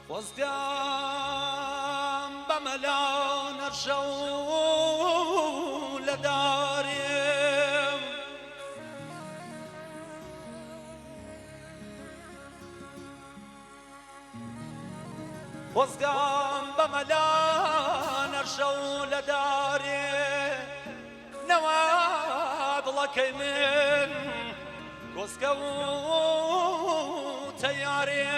خۆزگەم بە مەلا نەرشە و لە دارێم. خۆزگەم بە مەلا نەرشە و لە دارێ نەوا دڵەکەی من کۆسکە و تەیارێ.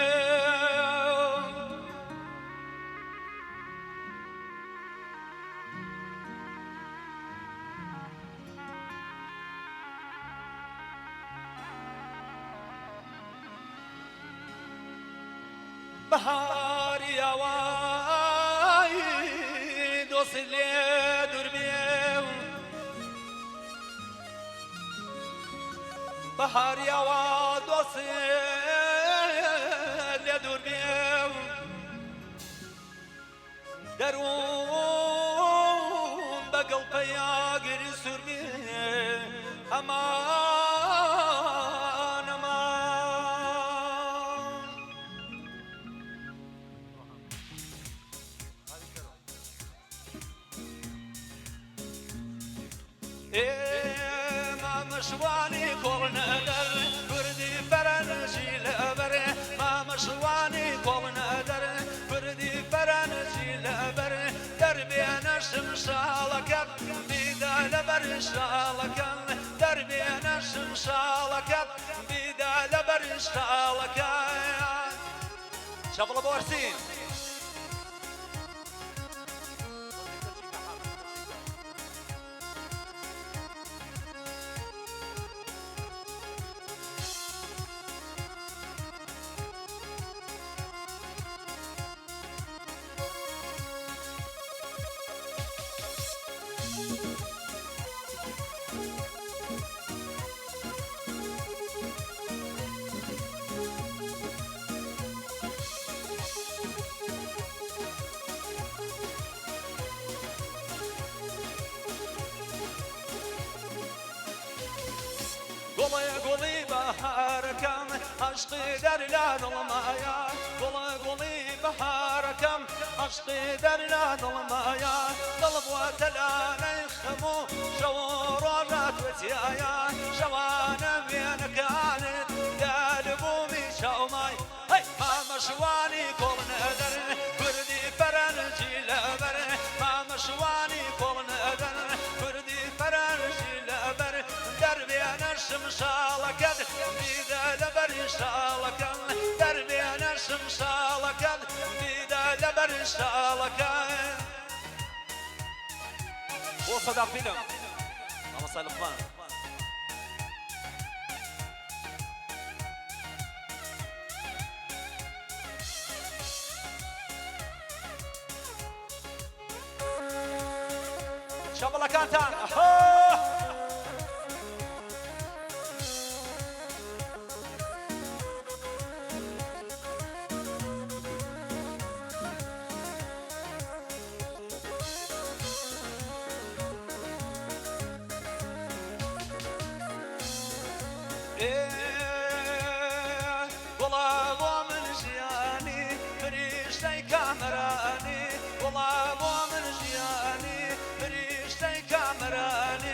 بەهاری ئاوای دۆست لێ دوور بێ بەهاری ئاوا دۆست لێ دوور بێ دەروون بە گڵپەی ئاگری سوور بێ ئەمان ئەمان. مامە شوانی کۆڵنەدەر کوردی فەرەنجی لەبەر مامە شوانی کۆڵنەدەر کوردی فەرەنجی لەبەر دەربێنە شمشاڵەکەت بیدە لەبەر شاڵەکەم دەربێنە شمشاڵەکەت بیدە لەبەر شاڵەکەم چەپڵە بۆ ئەرسین. گوڵێ گوڵی بەهارەکەم عەشقی دەر لە دڵمایە گوڵە گوڵی بەهارەکەم عەشقی دەر لە دڵمایە دڵ بووەتە لانەی خەم و شەو و ڕۆژە تۆ تیایە شەوانە وێنەکانت لالبوومی چاومای هەی مامە شوانی کۆڵنەدەر کوردی فەرەنجی لەبەر مامە شوانی کۆڵنەدەر کوردی فەرەنجی لەبەر دەربێنە شمشاڵەکەت بیدە لەبەر شاڵەکەم دەربێنە شمشاڵەکەت بیدە لەبەر شاڵەکەم. بۆ سەدا فیلم مامۆستا لوقمان. چەپڵەکانتان وڵا بۆ من ژیانی فریشتەی کامەرانی وڵا بۆ من ژیانی فریشتەی کامەرانی.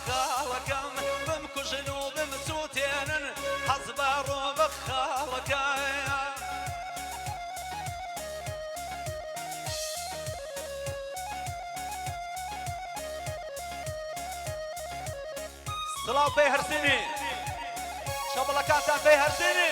بە خاڵەکەم بمکوژن و بمسووتێنن حەز بە ڕۆ بە خاڵەکەم. سڵاو پێی هەرسینی شەبڵەکانتان پێی هەرسینی.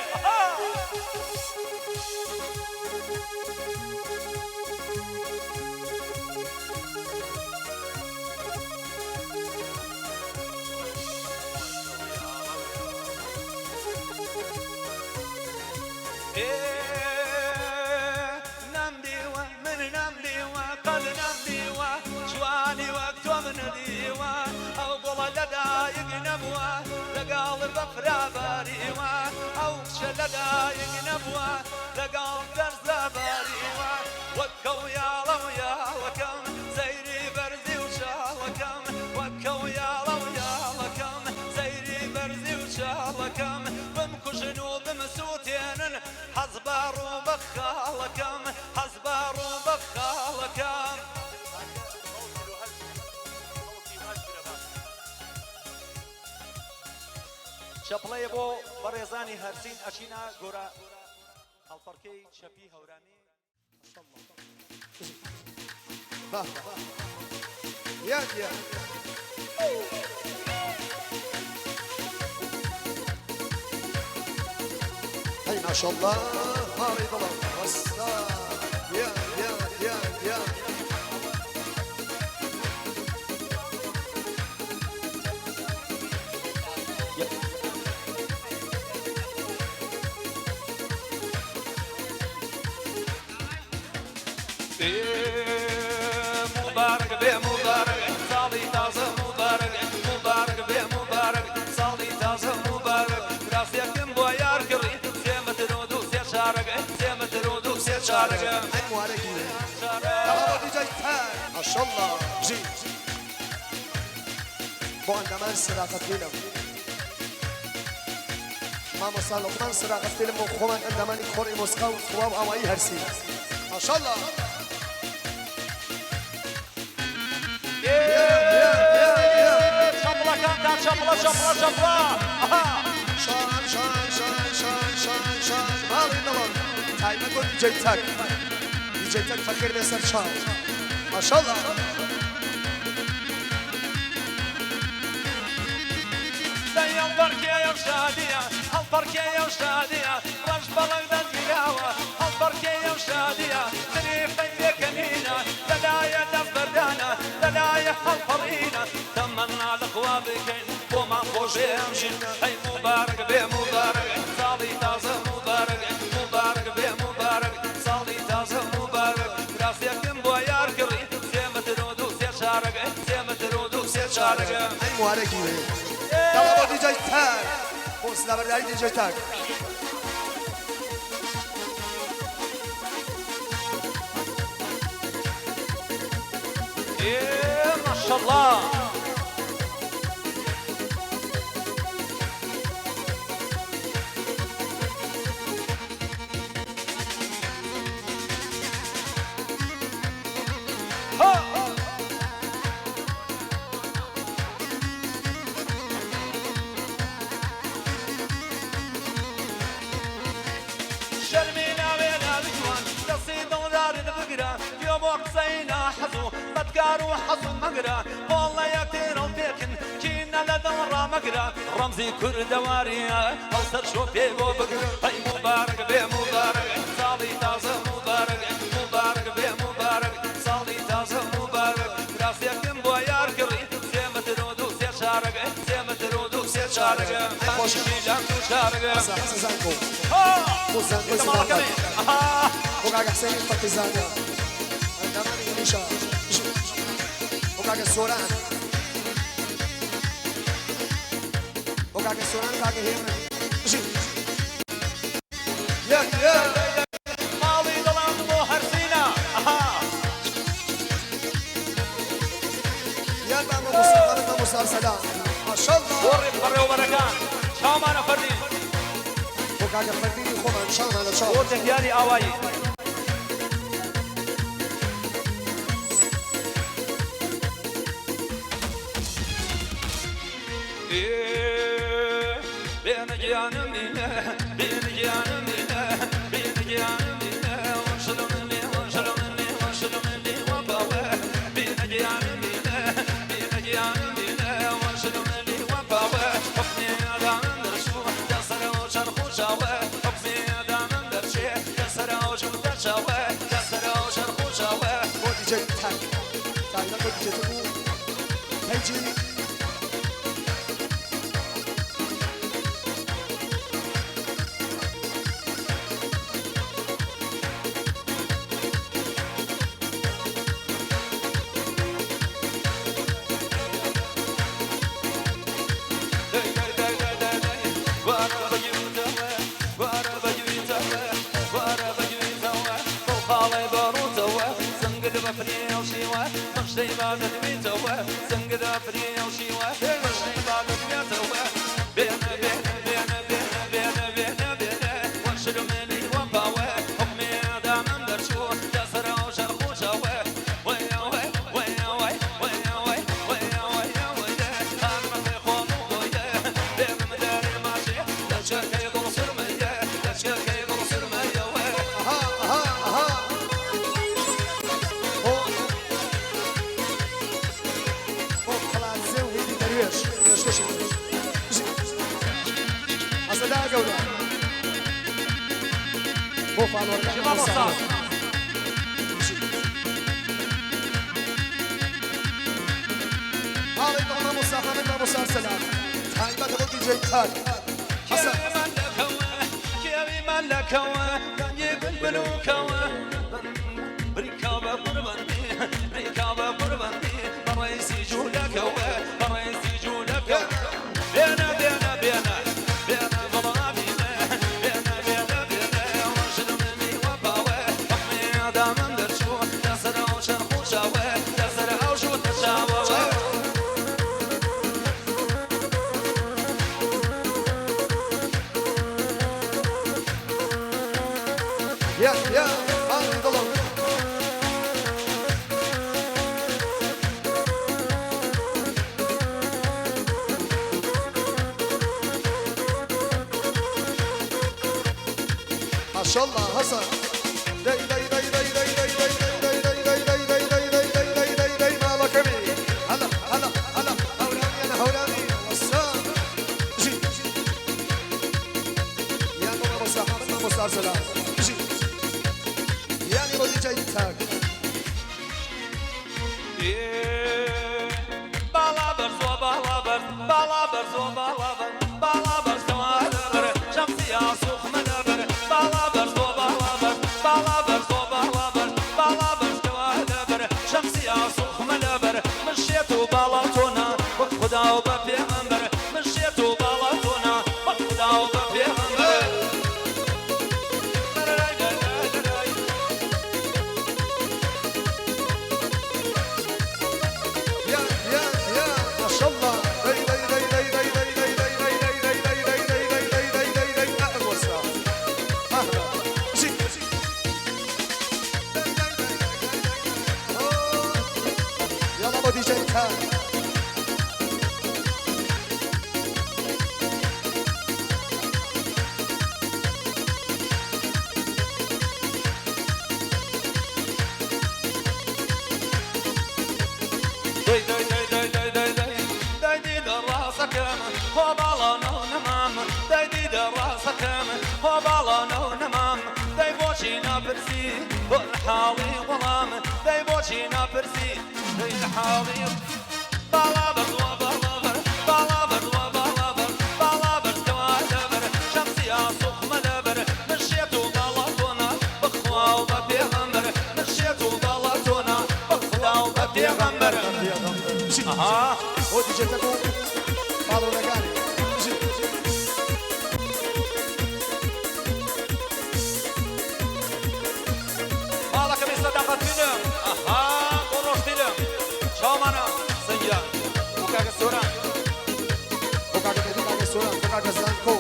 نەمدیوە من نەمدیوە قەت نەمدیوە جوانی وەک تۆم نەدیوە ئەو گوڵە لەدایک نەبووە لەگەڵ بەفرا باریوە ئەو کچە لەدایک نەبووە لەگەڵ دەرزە باریوە وەک کەویاڵە و یاڵەکەم سەیری بەرزی و چاڵەکەم وەک کەویاڵە و یاڵەکەم سەیری بەرزی و چاڵەکەم بمکوژن و بمسووتێنن حەز بە ڕوو بە خاڵەکەم حەز بە ڕوو بە خاڵەکەم. چەپڵەیە بۆ بەڕێزانی هەرسین ئەچینە گۆرا هەڵپەڕکێی چەپی هەورامی. هەی ماشاءاللە ماڵی دڵم وەستا یا یا یا یا. مبارک بێ مبارک ساڵی تازە مبارک مبارک بێ مبارک ساڵی تازە مبارک کراسێکم بۆ یار کڕی سێ متر و دوو سێ چارەک سێ متر و دوو سێ چارەک. ئەی مبارەکی بێ دەڵا بۆ دیجەی تاک ماشاءاللە بژی بۆ ئەندامان سەداقەت فیلم مامۆستا لوقمان سەداقەت فیلم و خۆمان ئەندامانی خۆڕی مۆسیقا و تەواو ئاوایی هەرسی ماشاءاللە. چەپڵەکانتان چەپڵە چەپڵە چەپڵە. شان شان شان شان شان شان ماڵی دڵم تایبەت بۆ دیجەی تەک دیجەی تەک فەخێر بێ سەر چاو ماشاءاللە. دەی هەڵپەڕکێیە و شادیە هەڵپەڕکێیە و شادیە ڕەش بەڵەک دەستگیراوە هەڵپەڕکێیە و شادیە تریفەی پێکەنینە لەلایە دەست بەردانە لەلایە هەڵپەڕینە تەمەنا لە خوا بکەین بۆمان خۆشێ ئەم ژین ئەی موبارەک بێ موبارەک ساڵی تازە موبارەک موبارەک بێ موبارەک ساڵی تازە موبارەک کراسێکم بۆ یار کڕی سێ متر و دوو سێ چارەک سێ متر و دوو سێ چارەک. ئەی موارەکی بێ دەڵا بۆ دیجەی تاک بۆ سلابەرداری دیجەی تاک. ئێ ماشەڵڵا. ها. شەرمی ناوێ ناوی جوان دەستی دڵدارت بگرە گوێ بۆ قسەی ناحەز و بەدکار و حەز مەگرە بۆڵە یەکتر پێکن کینە لە دڵ ڕامەگرە ڕەمزی کوردەواریە ئەو سەر شۆپێ بۆ بگرە ئەی موبارەک بێ موبارەک ساڵی تازە موبارەک موبارەک بێ موبارەک ساڵی تازە موبارەک کراسێکم بۆ یار کڕی سێ متر و دوو سێ چارەک سێ متر و دوو سێ چارەک خۆشە. لام دوو چارەک. قسە قسە زانکۆ ها. بۆ زانکۆی ماڵەکەمی. سەداقەت ئەها. بۆ کاکە حسێنی فەقیزادە ئەندامانی هەمیشە بۆ کاکە سۆران بۆ کاکە سۆران کاکە هێمن بژی یە یە. ماڵی دڵم بۆ هەرسینە. ئەها. یان مامۆستا مامۆستا سەلام ماشاءاللە. بۆ ڕێک بەڕێوەبەرەکان چاومانە فەردین. بۆ کاکە فەردینی خۆمان چاومانە چاو. بۆ جەنگیاری ئاوایی. بێنە گیانم بینە بێنە گیانم بینە بێنە گیانم بینە وەشلم لێ وەشلم لێ وەشلم لێ وەپاوە بێنە گیانم بینە بێنە گیانم بینە وەشلم لێ وەپاوە حوکمی ئەدامم دەرچوو دەسەرەوە چەرخ و چاوە حوکمی ئەدامم دەرچێ دەسەرەوە جووتە چاوە دەسەرەوە چەرخ و چاوە. بۆ دیجەی تاک تایبەت بۆ دیجەی تەک و پەیجی. دەی دەی دەی دەی دەی دەی گوارە بەگویتەوە گوارە بەگویتەوە گوارە بەگویتەوە بەو خاڵەی بەڕووتەوە سنگت بە فرێڵشیوە مەشتەی با دەتویتەوە سنگت بە فرێڵشیوە مەشتەی با دەتوێتەوە بێنە بێنە بێنە بێنە بێنە بێنە بێنە وەشلم لێ وەپاوە حوکمی ئێعدامم دەرچوو دەسەرەوە چەرخ و چاوە وەی وەی وەی وەی وەی وەی وەی وەی وەی خانمەکەی خۆم و بۆیە بێمم دەرێ ماچێ دەچەکەی دڵ سرمەیە دەچەکەی دڵ سرمەیەوە. ئەها ئەها ئەها بۆ بۆ قەڵادزێ و هێدی دەروێش پێشکەشی بژی حەسەدا گەورە بۆ فاڵۆرەکانی مامۆستا. مامۆستا بژی ماڵی دڵ مامۆستا حامد مامۆستا ئەرسەلان تایبەتە بۆ دیجەی تاک حەسەن. کێوی مەلەکەوە کێوی مەلەکەوە دەنگی بلبلوکەوە بریکا بە قوربان بێ بریکا بە قوربان بێ بەڕێزی جوولەکەوە بەڕێزی جوولەکەوە بێنە بێنە بێنە بێنە بەڵا بینە بێنە بێنە بێنە وەشلم لێ وەپاوە حوکمی ئێعدامم دەرچوو لەسەر ئەو چەرخ و چاوە لەسەر ئەو ژووتە چاوە. یا یا ماڵی دڵم. ماشاءالله حسن دەی دەی دەی دەی دەی دەی دەی دەی دەی دەی دەی دەی دەی دەی دەی دەی دەی دەی ماڵەکەمی هەلا هەلا هەلا هەورامی ئەنا هەورامی وەسان بژی یان بۆ مامۆستا حامد مامۆستا ئەرسەلان بژی یانی بۆ دیجەی تاک. باڵا بەرزۆ باڵا بەرز باڵا بەرزۆ باڵا بەرز باڵا بەرزەوە لەبەر شەمسی ئاسوخمە لەبەر باڵا بەرزۆ باڵا بەرز باڵا بەرزۆ باڵا بەرز باڵا بەرزەوە لەبەر شەمسی ئاسوخمە لەبەر مشێت و باڵا تۆنا وەک خدا و بە پێغەمبەر مشێت و باڵا تۆنا وەک خدا و بە پێغەمبەر. یا یا یا ماشاءالله دەی دەی دەی دەی دەی دەی دەی دەی دەی دەی دەی دەی دەی دەی دەی دەی دەی دەی ئەهلا وەسهلا ئەهلا بژی دەی دەی دەی دەی دەی دەی یاڵا بۆ دیجەی تاک. دەی دەی دەی دەی دەی دەی دەی دەی دیدە ڕاستەکەم خۆ باڵا نەو نەمام دەی دیدە ڕاستەکەم خۆ باڵا نەو نەمام دەی بۆچی ناپرسی بۆ لە حاڵی وەڵام دەی بۆچی ناپرسی دەی لە حاڵی باڵا بەرزوە باڵا بەر باڵا بەرزوە باڵا بەر باڵا بەرزەوە لەبەر شەمسی ئاسوخمە لەبەر مشێت و باڵا تۆنا بەخوا و بە پێغەمبەر مشێت و باڵا تۆنا بەخوا و بە پێغەمبەر. بژی ئەها بۆ دیجەی تەک و فاڵۆرەکانی بژی. ماڵەکەمی سەداقەت فیلم ئەها بۆ ڕۆژ فیلم چاومانە سەنگیان بۆ کاکە سۆران بۆ کاکە مێدی کاکە سۆران بۆ کاکە زانکۆ.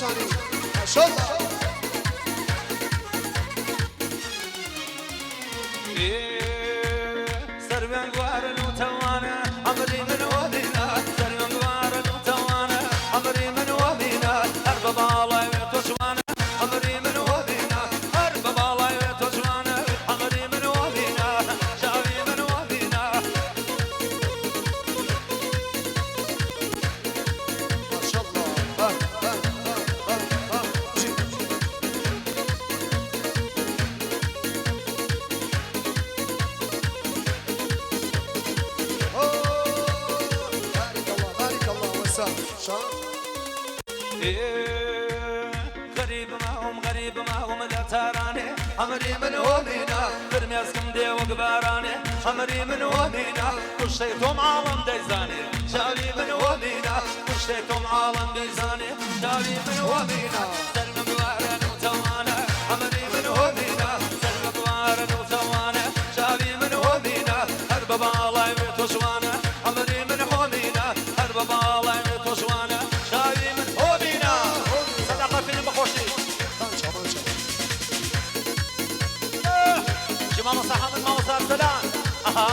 کرماشانی ماشاءالله. سەروێن گوارن و تەوانە ئەمری من وەبینە، سەروێن گوارن و تەوانە ئەمری من وەبینە، هەر بە باڵای تۆ جوانە ئەمری من وەبینە، هەر بە باڵای تۆ جوانە ئەمری من وەبینە، چاوی من وەبینە. ماشاءالله. ها ها ها ها ها جي. أوه، بارك الله بارك الله وسام شان. غریب ماوم غریب ماوم لە تارانێ ئەمری من وەبینە، فرمێسکم دێ وەک بارانێ ئەمری من وەبینە، کوشتەی تۆم عاڵم دەیزانێ چاوی من وەبینە، کوشتەی تۆم عاڵم دەیزانێ چاوی من وەبینە، سەرمە بوارن و تەوانە ئەمری من وەبینە، سەرمە بوارن و تەوانە چاوی من وەبینە، هەر بە باڵای تۆ جوانە ئەمری من وەبینە، هەر بە باڵای تۆ جوانە چاوی من وەبینە. سەداقە فیلم بەخۆشی. بانشا بانشا. جی مامۆستا حامد، مامۆستا ئەرسەلان. ئەها.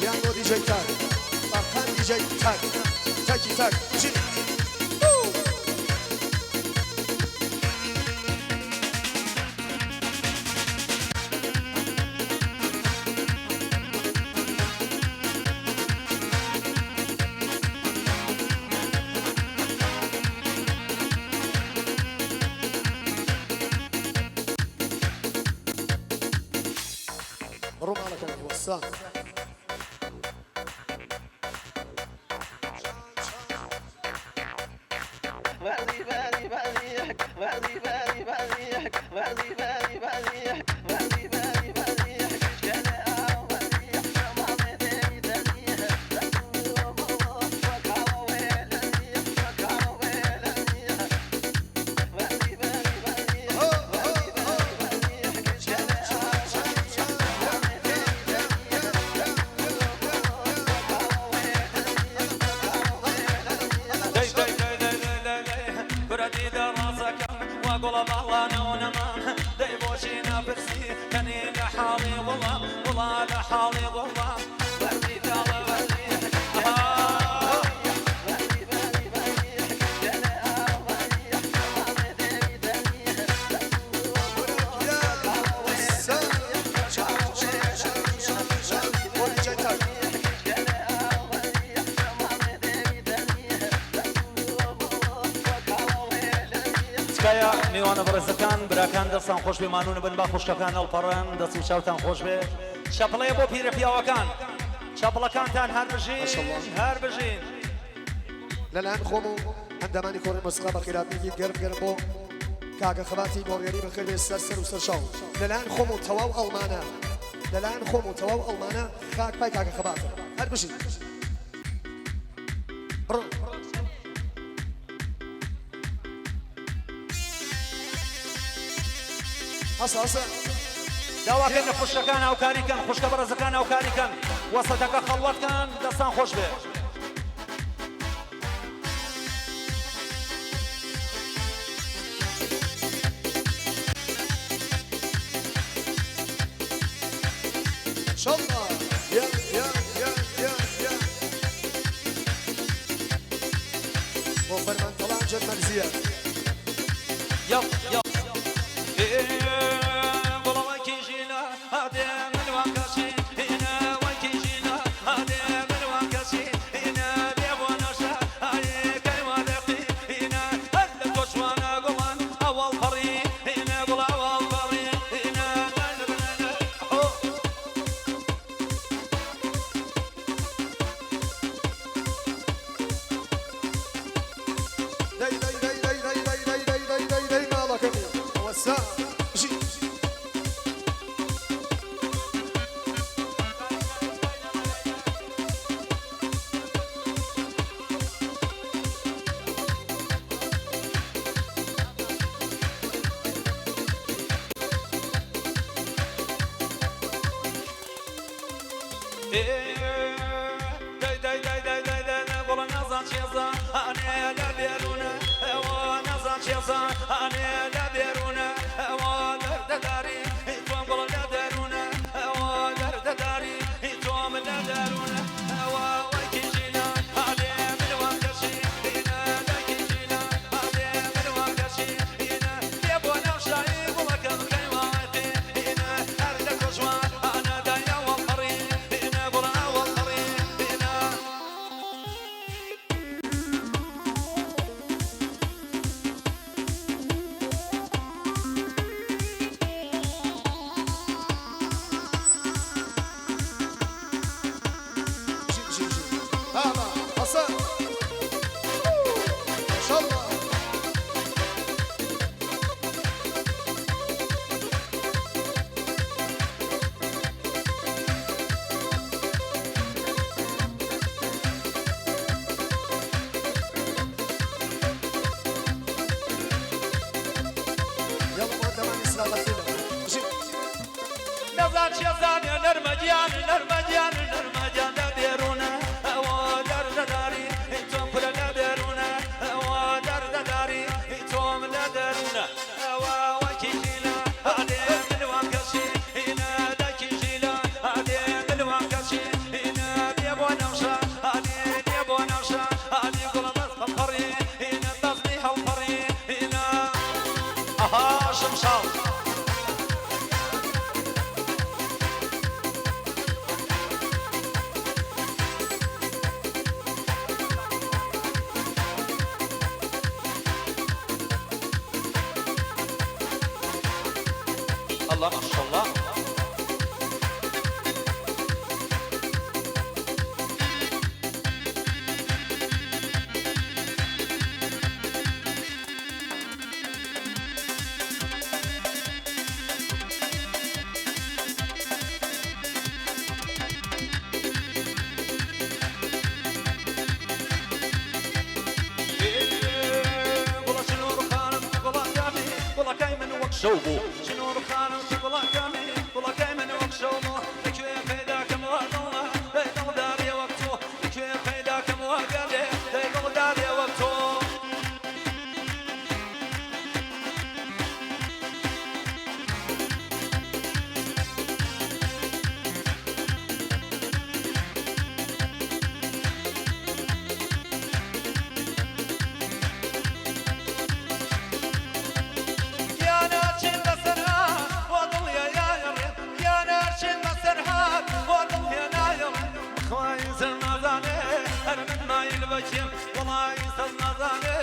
یان بۆ دیجەی تاک باقان، دیجەی تاک تاکی تاک جی. بڕۆ ماڵەکەمی وەسا. دەی دەی دەی دەی دەی دەی دەی کورە دیدە ڕازەکەم وا گوڵە باڵانەوە نەمام، دەی بۆچی ناپرسی کەنی لە حاڵی وڵام، وڵا لە حاڵی وڵام بەردی داڵە بەردی. ئەها. يا وسام شان شان شان شان شان بۆ دیجەی تاک. تکایە میوانە بەڕێزەکان، براکان دەستان خۆش بێ، مانوونە بن، با خوشکەکان هەڵپەڕن، دەست و چاوتان خۆش بێ. چەپڵەیە بۆ پیرە پیاوەکان، چەپڵەکانتان هەر بژین. ماشاءالله. هەر بژین. لەلایەن خۆم و ئەندامانی کۆڕی مۆسیقا بە خێراتنێکی گەرم گەرم بۆ کاکە خەباتی گۆڕێری بەخێر بێ سەر سەر و سەر شاو. لەلایەن خۆم و تەواو ئەڵمانە، لەلایەن خۆم و تەواو ئەڵمانە خاک پای کاکە خەباتە. هەر بژین. بڕۆ. هەسە هەسە. داواکەن لە خوشکەکان هاوکاریکەن، خوشکە بەڕێزەکان هاوکاریکەن، وەسەتەکە خەڵوەتکان، دەستان خۆش بێ. شاءالله. يا يا يا يا يا بۆ فەرمان تەڵان جەن مەرزیە. يلا يلا والله وكيجينا هذا من وكشي هنا، وكيجينا هذا من وكشي هنا، بيبوناشا هاي كيوادقي هنا، هلا كشوانا قوان اول فري هنا، قول اول فري هنا. أوه. دەی دەی دەی دەی دەی دەی دەی دەی دەی دەی دەی ماڵەکەمی وەسا ژی. دەی دەی دەی دەی دەی دەی گوڵە نازان چێزا ئانێ لە بێرونە. ئانێ لە بێرونە ئەوە دەردەداری تۆم گوڵ لە دەروونە ئەوە دەردەداری تۆم لە دەروونە ئەوە وەکی ژینا ئادێ من وام کەشی ئینە دایکی ژینا ئادێ من وام کەشی ئینە لێ بۆ ناو شایی گوڵەکەم کەی وایقی ئینە هەر لە کۆشوان ئانە دای ئەوەڵ پەڕی ئینە گوڵ ئەوەڵ پەڕی ئینە. بژی بژی بژی هاما حەسەن ماشاءاللە. یاڵا مقدمانی سلامەتی بژی. نەزان چێ زانێ نەرمە گیان نەرمە گیان نەرمە گیان لە بێرونە ئەوە دەردەداری تۆم پرە لە بێرونە ئەوە دەردەداری تۆم لە دەرونە ئەوە وەکی ژیلە ئادێ ملوان کەشی ئینە دایکی ژیلە ئادێ ملوان کەشی ئینە بێ بۆ نەوشە ئادێ بێ بۆ نەوشە ئادی گوڵە بەس هەڵپەڕی ئینە بەزمی هەڵپەڕی ئینە ئەها شمشاڵ. الله ما شاء الله. گوڵە شنور خانم گوڵەکانی گوڵەکەی من وەک شەو بوو شنور خانم گوڵەکانی گوڵەکەی من وەک شەو بوو لەکوێ پەیداکەم وا دڵە دەی دڵداری وەک تۆ لەکوێ پەیداکەم وا گەلێ دەی دڵداری وەک تۆ. یا ناچن بەسەرهات وا دڵیا یایەڕێ یا ناچن بەسەرهات وا دڵیا نایەڕێ بخوای سەر نازانێ هەر من مایل بەکێم وەڵای سەر نازانێ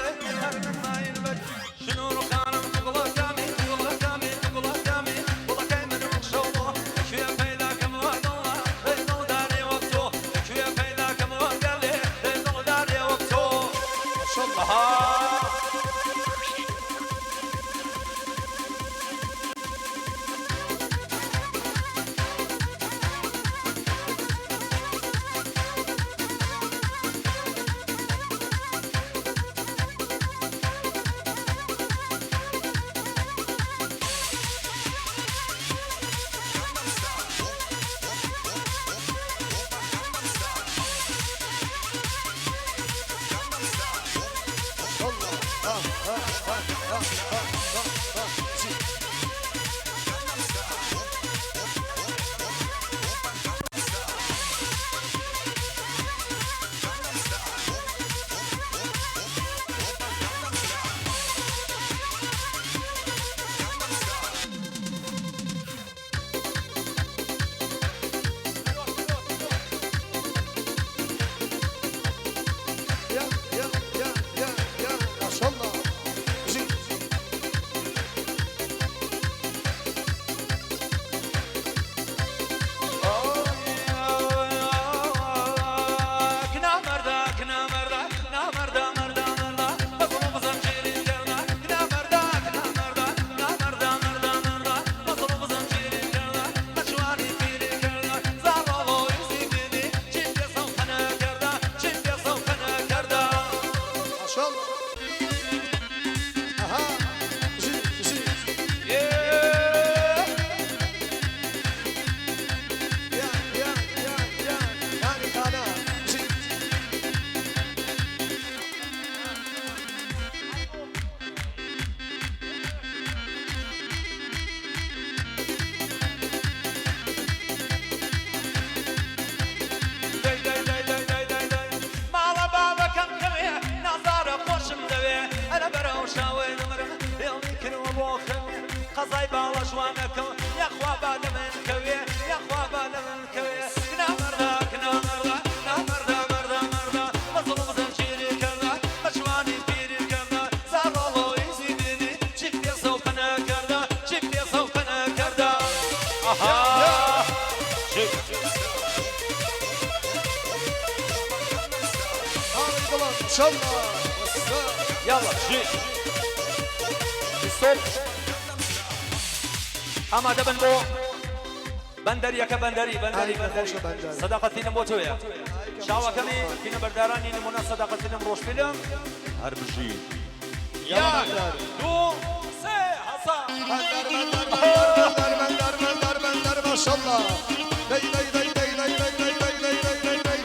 هەر من مایل بەکێم شنور خانم گوڵەکانی گوڵەکانی گوڵەکانی گوڵەکەی من وەک شەو بۆ لەکوێ پەیداکەم وا دڵە دەی دڵدارێ وەک تۆ لەکوێ پەیداکەم وا گەلێ دەی دڵدارێ وەک تۆ. ماشاءاللە. ئەها. ماشاءاللە. ها ها ها ها ها ها ها بژی. یا یا یا یا یا ماشاءاللە. بژی. ماشەڵڵا وەستا. یاڵا بژی. ستۆپ. ئامادە بن بۆ بەندەریەکە بەندەری بەندەری ئای کە بەندەری خۆشە بەندەری. سەداقەت فیلم بۆ تۆیە ئای کە خۆشە چاوەکەمی فیلم بەردارانی نمونە سەداقەت فیلم ڕۆژ فیلم هەر بژی. یاڵا یەک بەندەر. دوو سێ هەسا. بەندەر بەندەر بەندەر بەندەر بەندەر بەندەر ماشەڵڵا. دەی دەی دەی دەی دەی دەی دەی دەی دەی دەی دەی دەی.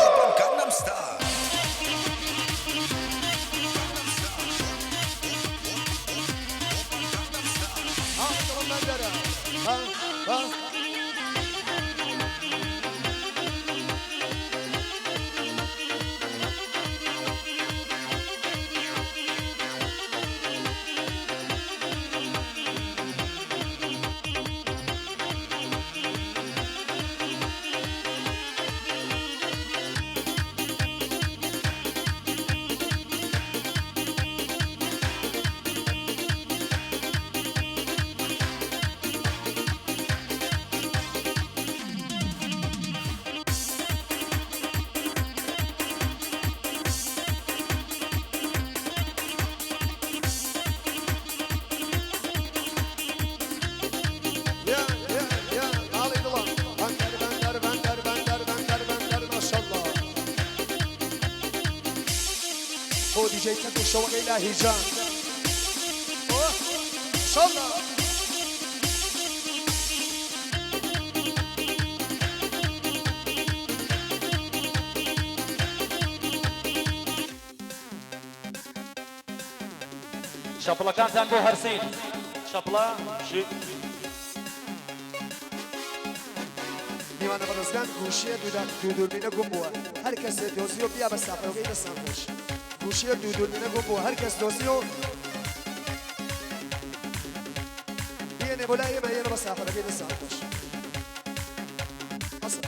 Open Gangnam Style. ها دڵم بەندەرە. ها ها. یا یا یا ماڵی دڵم. بەندەر بەندەر بەندەر بەندەر بەندەر بەندەر ماشەڵڵا. بۆ دیجەی تەک و شەوەکەی لاهیجان. ئۆه ماشەڵڵا. شەپڵەکانتان بۆ هەرسین شەپڵە بژی. میوانە بەڕێزگان گوشیە دوو دووربینە گوم بووە. هەر کەسێ دۆزیۆ بیا بە ساقەکەی دەستان خۆش. گوشیە دوو دووربینە گوم بووە. هەر کەس دۆزیۆ بێنێ بۆ لای ئێمە، ئێمە بە ساقەکەی دەستان خۆش. حەسەن.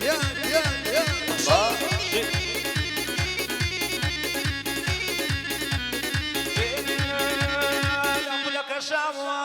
یا یا یا ماشەڵڵا. بژی. ماشەڵڵا.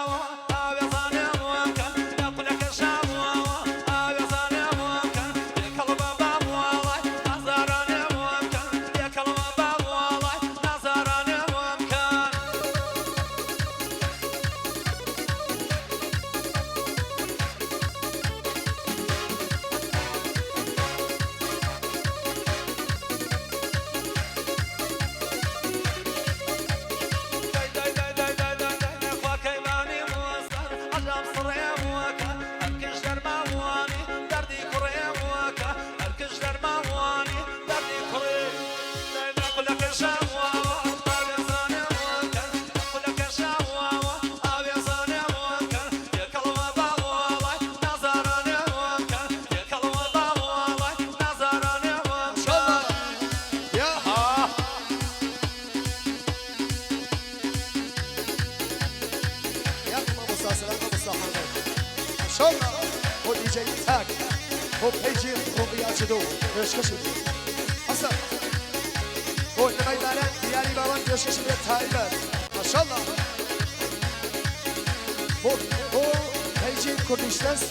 یا یا مامۆستا سەلام مامۆستا حامد. ماشەڵڵا. بۆ دیجەی تاک بۆ پەیجی ڕوقیا چدۆ پێشکەشی بێ. حەسەن. بۆ نمای باران دیاری باوان پێشکەشی بێ تایبەت. ماشەڵڵا. بۆ بۆ پەیجی کوردیشتەس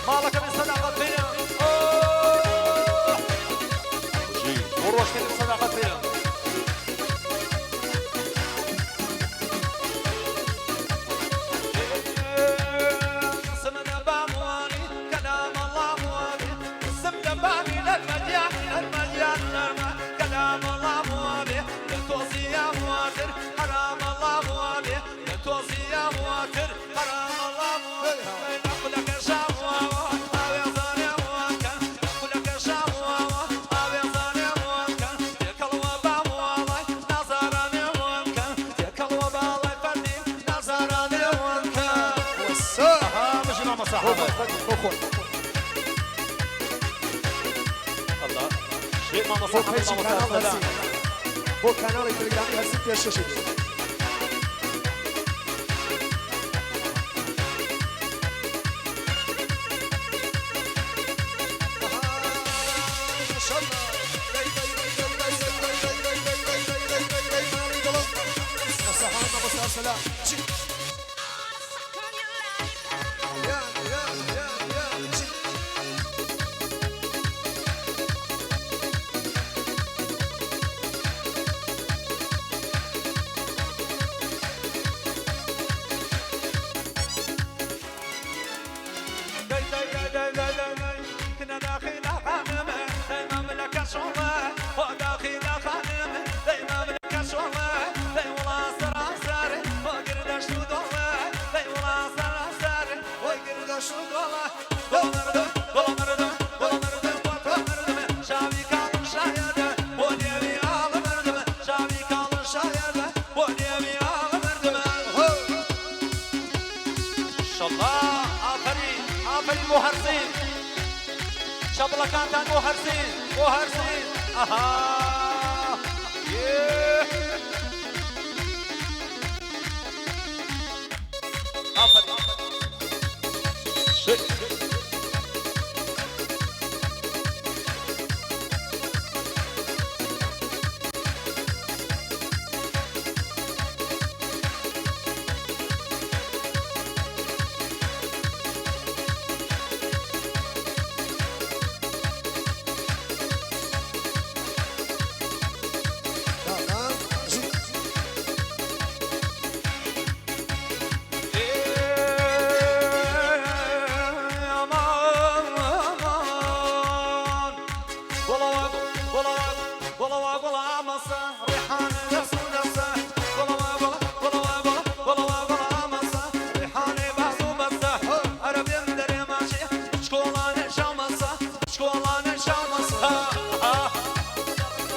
ماڵەکەم سەداقەت فیلم. بۆ ڕۆژ فیلم سەداقەت فیلم. حرام الله حەمەد. بۆ خۆت. ئەڵا شێ بۆ مامۆستا حەمەد پەیجی مامۆستا کاناڵ سەلام. هەرسین، بۆ کاناڵی تەلەگرامی هەرسین پێشکەشی بێ. دەی دەی دەی دەی دەی دەی دەی کنە داخیلە خانم دەی مەملەکە شۆڵە خۆ داخیلە خانم دەی مەملەکە شۆڵە دەی وڵا سەراسەر خۆ گردەشت و دۆڵە دەی وڵا سەراسەر خۆ گردەشت و دۆڵە گوڵ مردم گوڵ مردم گوڵ مردم بۆ تۆ مردم شاوی کاڵم شایەدە بۆ لێوی ئاڵ مردم شاوی کاڵم شایەدە بۆ لێوی ئاڵ مردم. شەڵا ئافەرین ئافەرین بۆ هەرسین چەپڵەکانتان بۆ هەرسین بۆ هەرسین ئەها یێ. ئافەرین شێ.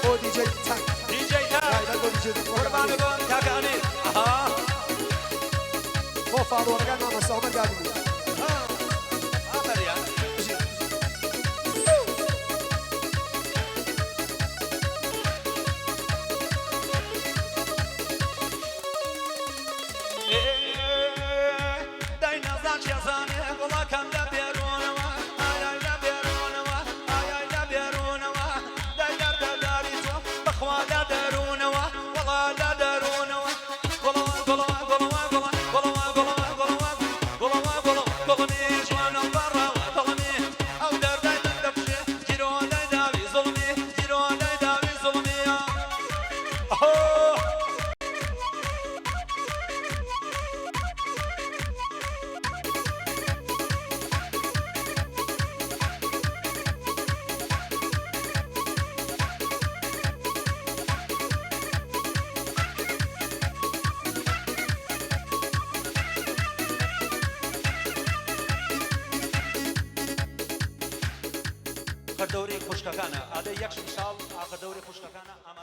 بۆ دیجەی تاک. تایبەت بۆ دیجەی بۆ فاڵۆڕەکان مامۆستا عومەر گادی. دای نازان شێزانێ گوڵەکەم لە بێرونەوە ئایای لە بێرونەوە ئایای لە بێرونەوە دای دەردەداری تۆ بەخوا لە دەرونەوە وەڵا لە دەرونەوە گوڵەوە گوڵەوە گوڵەوە گوڵەوە گوڵەوە گوڵەوە گوڵەوە گوڵەوە گوڵەوە گوڵمی جوانە بەڕەوە دڵمی ئەو دەردای من دەبژێ گیرۆ لای داوی زوڵمی گیرۆ لای داوی زوڵمی. ئەهۆ. ئاخر دەوری خوشکەکانە ئادە یەک شمشاڵ ئاخر دەوری خوشکەکانە ئامادە.